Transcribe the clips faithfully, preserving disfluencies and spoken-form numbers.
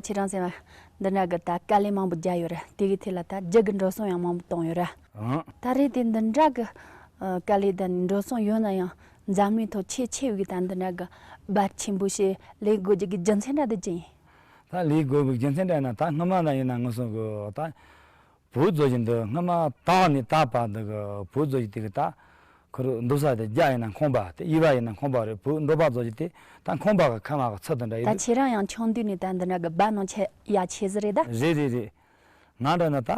ཁྱེད་རང་ཟེར་བ་འདི་འདྲ་གི་ད་དཀའ་ལས་མང་པོ་བརྒྱབ་ཡོད་རེད། དེ་གི་ཐད་ལ་ད་རྒྱུ་གི་འགྲོ་སོང་ཡང་མང་པོ་བཏང་ཡོད་རེད། ཨང་། ད་རེས་དེ་འདི་འདྲ་གི་ཨ་དཀའ་ལས་དང་འགྲོ་སོང་ཡོད་ན་ཡང་འཛམ་གླིང་ཐོག་ཆེས་ཆེ་བའི་ད་འདི་འདྲ་གི་སྦ་ཆེན་པོ་ཞིག་ལས་དགོས་རྒྱུ་གི་རྒྱུ་མཚན་འདྲ་དེ་ཅི་ཡིན། ད་ལས་དགོས་པའི་རྒྱུ་མཚན་འདྲ་ན་ད་སྔ་མ་ན་ཡིན་ན་ང་ཚོ་གི་ད་བོད་རྫོགས་ཀྱི་འདི་སྔ་མ་ད་ནས་ད་བར་འདི་གི་བོད་རྫོགས་ཀྱི་དེ་གི་ད་ཁོ་རུ་འདུག་ས་དེ་རྒྱ་ཡིན་ན་ཁང་པ་དེ་གཡས་པ་ཡིན་ན་ཁང་པ་རེད། བོད་འབྲོག་པ་རྫོགས་ཀྱི་དེ་ད་ཁང་པ་གི་ཁ་མ་གི་ཚུལ་དེ་འདྲ་ཡིན་ད། ཁྱེད་རང་ཡང་ཆུང་དུས་ནས་ད་འདི་འདྲ་གི་སྦ་ནང་ཆེ་ཡ་ཆེ་ཟི་རེད་ད། རེད་རེད་རེད། ང་འདྲ་ན་ད་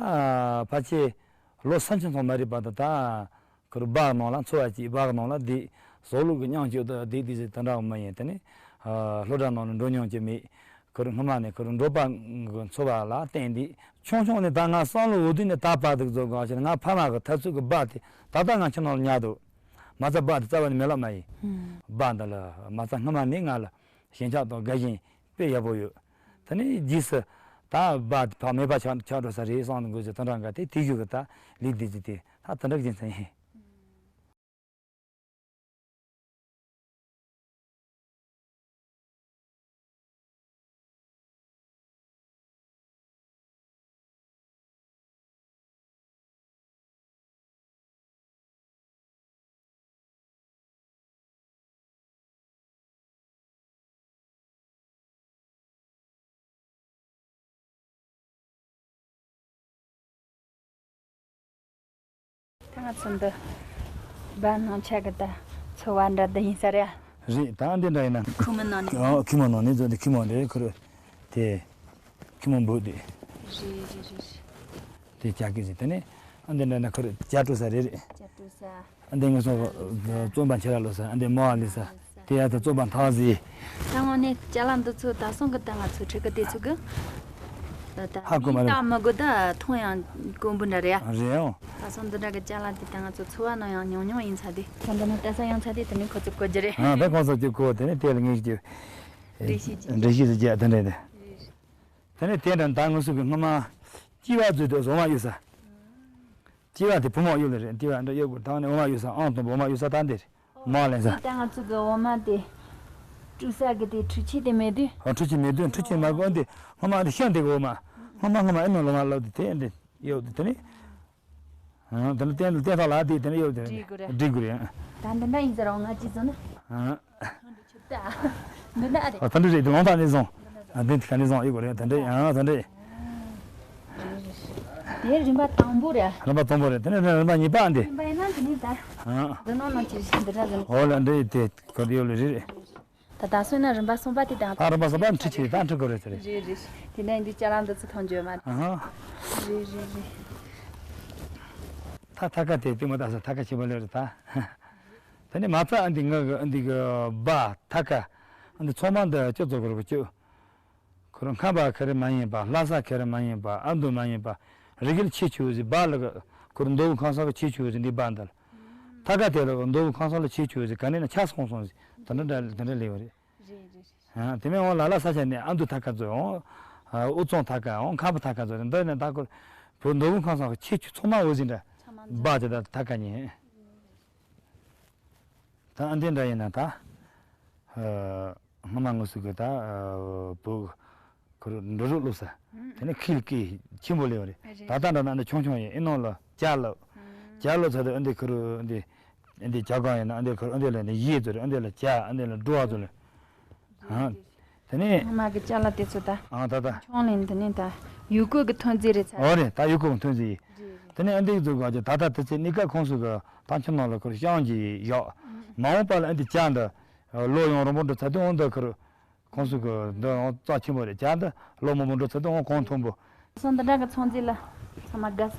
ཕལ་ཆེར་ལོ་སུམ་ཅུ་ཙམ་མ་རེད་པ་ད་ད། ཁུར་སྦ་ནང་ལ་འཚོ་བ་སྐྱེལ། སྦ་ནང་ལ་བསྡད། ཟོག་ལུག་གི་མཉམ་སྤྱོད་དུ་བསྡད་དེ་ཟེར་དེ་འདྲ་མ་ཡིན། དེ་ནི་སློབ་གྲྭ་ནང་ལ་འགྲོ་མྱོང་གི་མེད། ཁུར་སྔ་མ་ནས་ཁུར་འབྲོག་པ་གི་འཚོ་བ་ལ་བརྟེན་ཏེ་ཆུང་ཆུང་ནས་ད་ང་བསམ་བློ་འོ་དུས་ནས་ད་བར་དུ་རྫོགས་གང་ཞིག་ང་ཕ་མ་གི་འཐབ་རྩོད་ཀྱི་སྦ་དེ་ད་ལྟ་ང་ཁྱིམ་ནང་ལ་ཉར་འདུག་མ་རྩ་སྦ་དེ་རྩ་བ་ནས་མེད་ལབ་མ་ཡིན། སྦ་འདི་ལ་མ་རྩ་སྔ་མ་ནས་ང་ལ་ཞེན་ཆགས་དང་དགའ་ཞེན་དཔེ་ཡག་པོ་ཡོད། དེ་ནས་རྗེས་སུ་ད་སྦ་དེ་ཕར་མེད་པ་ཆགས་ཆགས་འགྲོ་ས་རེད་བསམ་དགོས་ཚེ་དེ་འདྲ་འགའ་དེ་དེ་བཞུགས་གི་ད་ལས་དེ་ཅི་དེ་ད་དེ་འདྲ་གི་རྒྱུ་མཚན་ཡིན། ད་ང་ཚོ་འདི་སྦ་ནང་ཆ་གི་ད་འཚོ་བ་འདྲ་འདི་ཡིན་ས་རེད། རེད། ད་འདི་འདྲ་ཡིན་ན། ཁུག་མའི་ནང་ནས། ཨོ། ཁུག་མའི་ནང་ནས་བཟོས་ཏེ་ཁུག་མ་འདི་ཁུར་དེ་ཁུག་མ་འབུ་དེ། རེད་རེད་རེད། དེ་ལྕགས་ཀྱི་ཟིག་དེ་ནས་ཨ་འདི་འདྲ་ན་ཁུར་ལྕགས་བཀྲུ་ས་རེད་རེད། ལྕགས་བཀྲུ་ས། ཨ་འདི་ང་ཚོ་བཙོན་པ་ཁྱེར་ལོ་ས། ཨ་འདི་མོ་ཨ་ལི་ས། དེ་ཡ་ད་བཙོན་པ་ཐག་ཟིག་ད་དངོས་གནས་ཅ་ལག་འདི་ཚོ་ད་སོང་གི་ད་ང་ཚོ་ཁྲི་ཀ་དེ་ཚོ་གི་ད་ཧ་གོ་མ་རེད། ད་མི་དགོས་ད་མཐོང་ཡང་དཀོན་པོ་འདྲ་རེད་ཡ། རེད་ཨོ། ད་སོང་འདི་འདྲ་གི་ཅ་ལག་དེ་ད་ང་ཚོ་འཚོ་བ་ནང་ཡང་ཉུང་ཉུང་ཡིན་ཚ་དེ། ད་འདི་ནི་ལྟ་ས་ཡང་ཚ་དེ་དེ་ནི་ཁོ་ཚོ་གོ་རྒྱུ་རེད། ཨ་ད་ཁོ་ཚོ་གི་གོ་དེ་ནི་དེ་ལ་ངེས་ཀྱི་འགྲེལ་བཤད་ཅིག་འགྲེལ་བཤད་ཅིག་རྒྱག་དེ་འདྲ་དེ། དེ་ནས་དེ་འདྲ་ད་ང་ཚོ་གི་སྔ་མ་སྐྱེས་པ་བཟོས་དུས་བཟོ་མ་ཡོད་ས། སྐྱེས་པ་དེ་བུ་མོ་ཡོད་ལ་རེད། སྐྱེས་པ་འདྲ་ཡོད་དགོས་ད་ནི་འོ་མ་ཡོད་ས་ཨང་དང་པོ་འོ་མ་ཡོད་ས་ད་འདིར་མ་ལེན་ས། དེ་ད་ང་ཚོ་གི་འོ་མ་དེ་བཀྲུ་ས་གི་དེ་འཕྲུལ་ཆས་དེ་མེད་དུས། ཨ་འཕྲུལ་ཆས་མེད་དུས་འཕྲུལ་ཆས་མ་དགོས་འདི་སྔ་མ་འདི་ཤིང་དེ་གི་འོ་མ་སྔ་མ་སྔ་མ་ཨེ་ནོ་ལོ་མ་ལོ་དེ་དེ་འདི་ཡོད་དེ་དེ་ནི། ཨ་དེ་ནི་བསྟན་བསྟན་ཐོག་ལ་དེ་དེ་ནི་ཡོད་དེ་འགྲིག་དགོས་རེད། འགྲིག་དགོས་རེད། ད་འདི་འདྲ་ཡིན་ཟེར་རོ་ང་ཅི་བཟོ་ན། ཨ། འདི་ན་རེད། ཨ་ད་འདི་རེད། འདི་ལོང་ཐག་ནས་བཟུང་། ཨ་འདི་ག་ནས་བཟུང་ཡོད་དགོས་རེད། ད་འདྲ་ཡང་ད་འདྲ། དེ་རིམ་པ་དང་པོ་རེད། རིམ་པ་དང་པོ་རེད། དེ་ནས་རིམ་པ་གཉིས་པ་འདི། རིམ་པ་ཡིན་ན་འདི་ནས་ད། ཨ། འདི་ནང་ནང་ཅི་འདི་འདྲ་ཟེར། འོ་ལ་འདི་དེ་ག་དེ་ཡོད་ལ་རེད། ད་ད་སོང་ན་རིམ་པ་གསུམ་པ་དེ་དང་། ད་རིམ་པ་གསུམ་པ་འཕྲུལ་ཆས་ད་འཕྲུལ་དགོས་རེད་ཟེར། རེད་རེད། དེ་ནས་འདི་ཅ་ལག་འདི་ཚོ་ཐོན་བརྗོད་མ། ཨ་ཧ། རེད་རེད་རེད། ད་ཐ་ཀ་དེ་དེ་མ་ད་ས་ཐ་ཀ་ཆེན་པོ་ལོས་རེད་ད། དེ་ནས་མ་རྩ་ཨ་འདི་ང་གི་ཨ་འདི་གི་སྦ་ཐ་ཀ་ཨ་འདི་ཚང་མ་འདི་སྤྱི་ཚོགས་གི་རུ་གི་སྤྱི། ཁོ་རང་ཁམས་པ་ཁེ་རེ་མ་ཡིན་པ། ལྷ་ས་ཁེ་རེ་མ་ཡིན་པ། ཨ་མདོ་མ་ཡིན་པ། རི་གིལ་ཆེ་ཆུ་ཟིག་སྦ་ལ་གི་ཁོ་རང་མདོ་དབུས་ཁམས་གསུམ་གི་ཆེ་ཆུ་ཟིག་འདི་སྦ་འདི་ལ། ཐ་ཀ་དེ་ལ་མདོ་དབུས་ཁམས་གསུམ་ལ་ཆེ་ཆུ་ཟིག་ག་ནས་ན་ཆ་སོང་སོང་ཟིག་དེ་འདྲ་འདྲ་དེ་འདྲ་ལེ་བ་རེད། རེད་རེད་རེད། ཨ་དེ་མིན་འོང་ལ་ལ་ས་ཆ་ནས་ཨ་མདོ་ཐ་ཀ་ཚོ་འོང་། ཨ་དབུས་གཙང་ཐ་ཀ་འོང་། ཁམས་པ་ཐ་ཀ་ཚོ་འདི་ནས་ད་ཁོ་བོད་མདོ་དབུས་ཁམས་གསུམ་གི་ཆེ་ཆུ་ཚང་མ་འོ་ཟིག་འདྲ་ཚང་མ་འདི་སྦ་དེ་ད་ཐ་ཀ་ཉིན། ད་ཨ་འདི་འདྲ་ཡིན་ན་ད། ཨ་སྔ་མ་ངོས་སུ་གི་ད་ཨ་བོད་ཁོར་འབྲུ་རིགས་བླུགས་ས། དེ་ནས་ཁིལ་ཀི་ཆེན་པོ་ལེ་བ་རེད། རེད། ད་ལྟ་འདྲ་ན་འདི་ཆུང་ཆུང་ཡིན། ཨེ་ནང་ལ་ཇ་བླུགས། ཇ་བླུགས་ཚར་དུས་ཨ་འདི་ཁོར་ཨ་འདི་ཨ་འདི་ཇ་གང་ཡིན་ན་ཨ་འདི་ཁོར་ཨ་འདི་ལ་ནི་ཡིད་ཚོ་རེད། ཨ་འདི་ལ་ཇ་ཨ་འདི་ལ་འགྲོ་བ་ཚོ་ལ། ཨ་དེ་ནས་སྔ་མ་གི་ཅ་ལག་དེ་ཚོ་ད། ཨ་ད་ད། ཆུང་ལེན་དེ་ནས་ད་ཡུལ་སྐོར་གི་ཐོན་རྫས་རེད་ཚ། འོ་རེད། ད་ཡུལ་སྐོར་གི་ཐོན་རྫས་ཡིན། རེད་རེད། དེ་ནས་ཨ་འདི་ཚོ་ག་ཅི་ད་ད་དེ་ཚེ་གནས་སྐབས་ཁོངས་སུ་གི་ད་ཁྱིམ་ནང་ལ་ཁོར་ཤང་གི་ཡོད། མ་འོངས་པ་ལ་ཨ་འདི་ཇ་འདི་ལོ་ཡང་རིང་པོ་འགྲོ་ཚར་དུས་འོང་འདི་ཁོར་ཁོངས་སུ་གི་འདི་འོང་རྩ་ཆེན་པོ་རེད། ཇ་འདི་ལོ་མང་པོ་འགྲོ་ཚར་དུས་འོང་གོང་མཐོན་པོ། སོ་འདི་འདྲ་གི་ཚོང་རྫས་ལ་ཚང་མ་དགའ་ས།